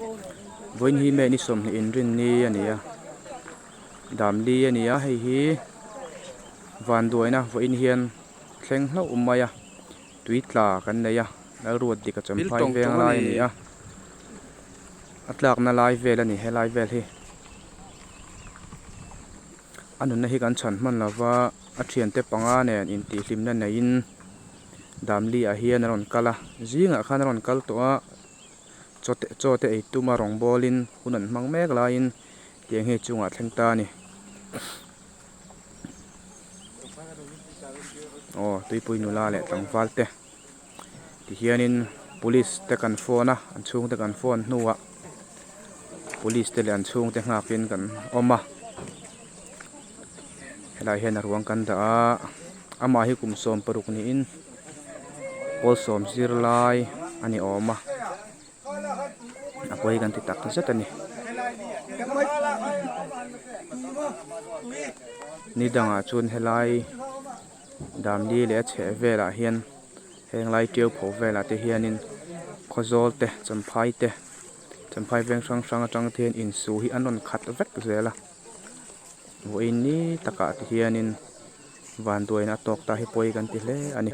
Vawiin hi May ni 20 inrinni a ni a, Damli a ni a, hei hi vanduaina vawiin hian thleng hlauh mai a, tui tla kan nei a, Lalruat dik a champhai veng lai a ni a, a tlakna lai vel a ni helai vel hi. A nunna hi kan chhan hman lova a thiante panga nen intihhlimna neiin Damli ah hian a rawn kal a, zingah khan a rawn kal tawh a, chaw te chaw te ei tum a rawn bawlin hun an hmang mek laiin tiang hi chungah thleng ta a ni. Aw tuipui nula leh tlangval te tihianin police te kan phone a an chhungte kan phone hnuah police te leh an chhungte nghakin kan awm a helaiah hian a ruang kan dah a amah hi kum 16 niin pawl sawm zir lai a ni awm a a pawi kan ti tak zet a ni ni dangah chuan helai Damli leh a chheh velah hian heng lai tiau pho velah te hianin khawzawl te champhai te champhai veng hrang hrang atang te hian insu hi an rawn khat vek zel a vawiin ni takah te hianin vanduaina a tawk ta hi pawi kan ti hle a ni.